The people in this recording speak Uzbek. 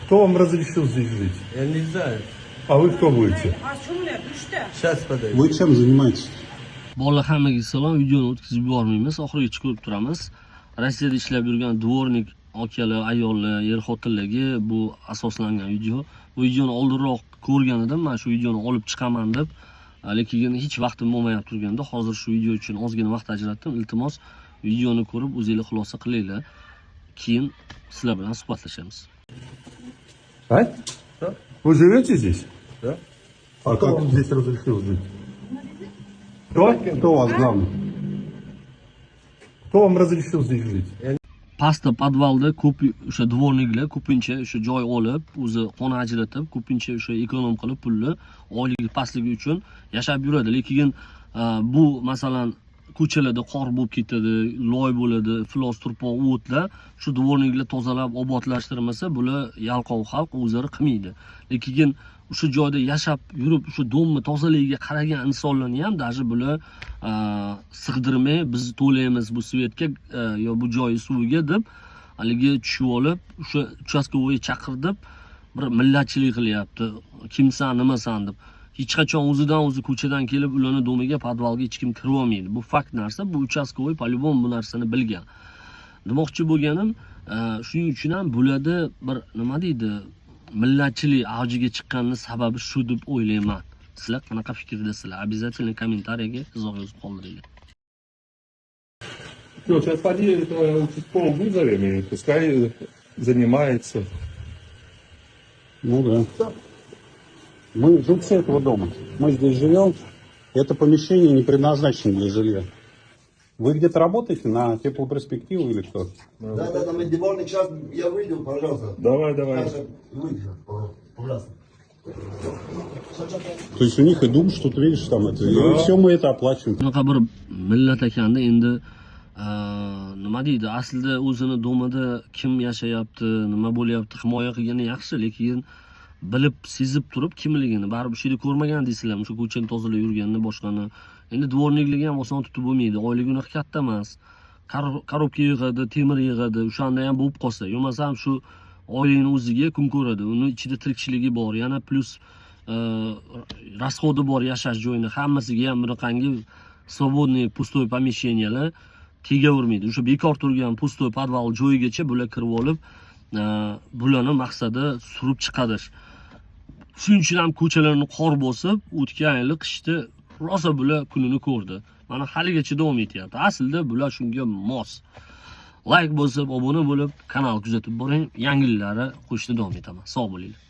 Кто вам разрешил здесь жить? Я не знаю. А вы кто будете? Сейчас подойду. Вы чем занимаетесь? Bolalar, hammaga salom. Videoni o'tkazib yubormaymiz, oxirigacha ko'rib turamiz. Rossiyada ishlab yurgan дворник akalar, ayollar, er xotinlarga bu asoslangan video. Bu videoni oldinroq ko'rgan edim man, shu videoni olib chiqaman deb, lekin hech vaqtim bo'lmayapti turganda. Hozir shu video uchun ozgina vaqt ajratdim. Iltimos, videoni ko'rib, o'zinglar xulosa qilinglar, keyin sizlar bilan suhbatlashamiz. А? Да. Вы живете здесь? Да. А кто вам здесь разрешил жить? Кто? Кто у вас главный? Кто вам разрешил здесь жить? Pastda, podvalda ko'p o'sha дворник lar ko'pincha o'sha joy olib, o'zi xona ajratib, ko'pincha o'sha эконом qilib, pulni, oyligi pastligi uchun yashab yuradi. Lekin bu, masalan, ko'chalarda qor bo'lib ketadi, loy bo'ladi, iflos turpoq, o'tlar, shu дворник lar tozalab, obodlashtirmasa, bular yalqov xalq, o'zlari qilmaydi. Lekin o'sha joyda yashab yurib, o'sha дом ni tozaligiga qaragan insonlarni ham даже bular sig'dirmay, biz to'laymiz bu свет ga yo bu joyi suviga deb, haligi tushib olib, o'sha участковый chaqirib, bir millatchilik qilyapti, kimsan, nimasan deb. Hech qachon o'zidan o'zi ko'chadan kelib, ularni дом iga, podvalga hech kim kirib olmaydi. Bu fakt narsa. Bu участковый по любому bu narsani bilgan. Demoqchi bo'lganim, shuning uchun ham bularda bir, nima deydi, millatchilik avjiga chiqqanini sababi shu deb o'ylayman. Sizlar qanaqa fikrdasizlar? Обязательно kommentariyaga izoh yozib qoldiringlar. Что, сейчас поди этого участкового вызовем, и пускай занимается. Ну да. Мы жильцы этого дома. Мы здесь живем. Это помещение не предназначено для жилья. Вы где-то работаете на Теплоперспективу или кто? Да, мы дворник, сейчас я выйду, пожалуйста. Давай, давай. Сейчас я выйду, пожалуйста. То есть у них и дом, что ты видишь там это. И все мы это оплачиваем. Bunaqa bir millat ekanda endi, nima deydi, aslida o'zini дом ida kim yashayapti, nima bo'lyapti, himoya qilgani yaxshi, lekin bilib sezib turib kimligini baribir shu yerda ko'rmagan deysizlar, o'sha ko'chani tozalab yurganini, boshqani. Endi дворник ligi ham oson tutib bo'lmaydi, oyligi unaqa katta emas. Коробка yig'adi, temir yig'adi, o'shanda ham bo'lib qolsa, bo'lmasam shu oylikni o'ziga kun ko'radi. Uni ichida tirikchiligi bor, yana плюс расход i bor yashash joyini, hammasiga ham bunaqangi свободный пустой помещения lar tegavermaydi. O'sha bekor turgan пустой podval joyigacha bular kirib olib, bularni maqsadi surib chiqarish. Shuning uchun ham ko'chalarni qor bosib, o'tgan yili qishda rosa bular kunini ko'rdi. Mana, haligacha davom etyapti. Aslida bular shunga mos. Layk bosib, obuna bo'lib, kanal kuzatib boring. Yangiliklari qo'yishda davom etaman. Sog' bo'linglar.